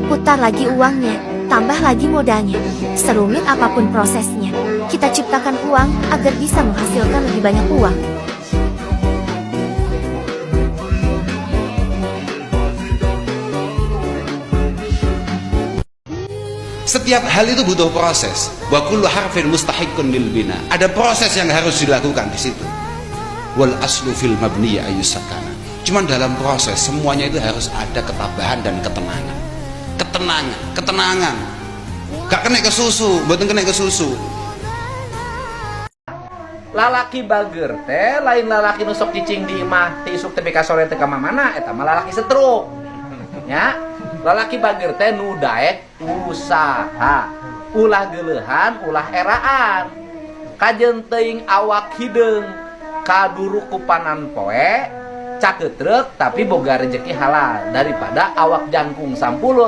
Putar lagi uangnya, tambah lagi modalnya. Serumit apapun prosesnya, kita ciptakan uang agar bisa menghasilkan lebih banyak uang. Setiap hal itu butuh proses. Wa kullu harfin mustahiqqun lil bina. Ada proses yang harus dilakukan di situ. Wal aslu fil mabni ayyusakana. Cuman dalam proses semuanya itu harus ada ketabahan dan ketenangan. Ketenangan, ketenangan. Gak kena ke susu, mboten kena ke susu. Lalaki bager teh lain lalaki nu sok cicing di imah ti isuk tepi ka sore teh ka mana, eta mah lalaki setruk nya. Lalaki bager teh nu daek usaha, ulah geuleuhan, ulah eraan, kajeun teuing awak hideung kaduruk ku panan poe caketrek tapi boga rezeki halal daripada awak jangkung sampulur.